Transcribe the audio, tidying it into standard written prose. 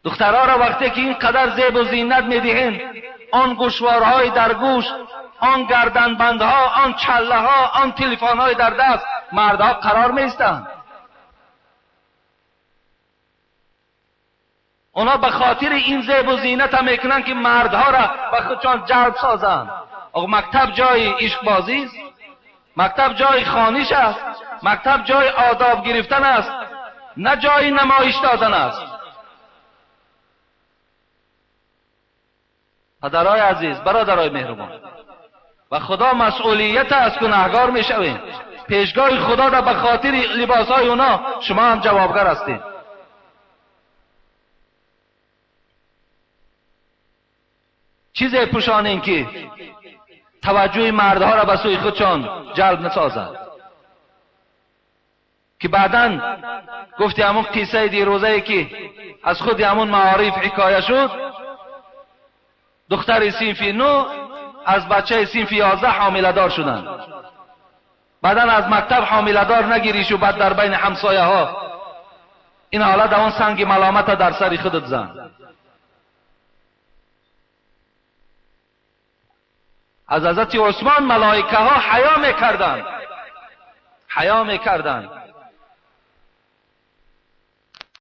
Духтарҳоро вақте ки ин қадар зебу зинат медиҳем, он гӯшворҳои дар гӯш, он гарданбандҳо, он чаллаҳо, он телефонҳои дар даст, мардҳо қарор меистанд. Онҳо ба хотири ин зебу зината мекунанд, ки мардҳоро ба худшон ҷалб созанд. Мактаб ҷои ишқбозист, мактаб ҷои хониш аст, мактаб ҷои одоб гирифтан аст, на ҷои намоиш додан аст. Падарای азиз, бародарای меҳрубон, ва худо масъулият аст, гунаҳгор мешавем. Пешгоҳи худо да ба хотири либосҳои اونا шумо ҳам ҷавобгар ҳастед. Чизе пӯшонем, ки таваҷҷӯҳи мардҳоро ба сӯи худшон ҷалб насозад, ки баъдан гуфти ҳамун қиссаи дирӯзае, ки аз худи ҳамун маориф ҳикоя шуд, духтари синфи 9 аз бачаи синфи 11 ҳомиладор шуданд. Баъдан аз мактаб ҳомиладор нагиришу баъд дар байни ҳамсояҳо ин ҳолат он санги маломата дар сари худат зан. Аз ҳазрати Усмон малоикаҳо ҳаё мекарданд, ҳаё мекарданд.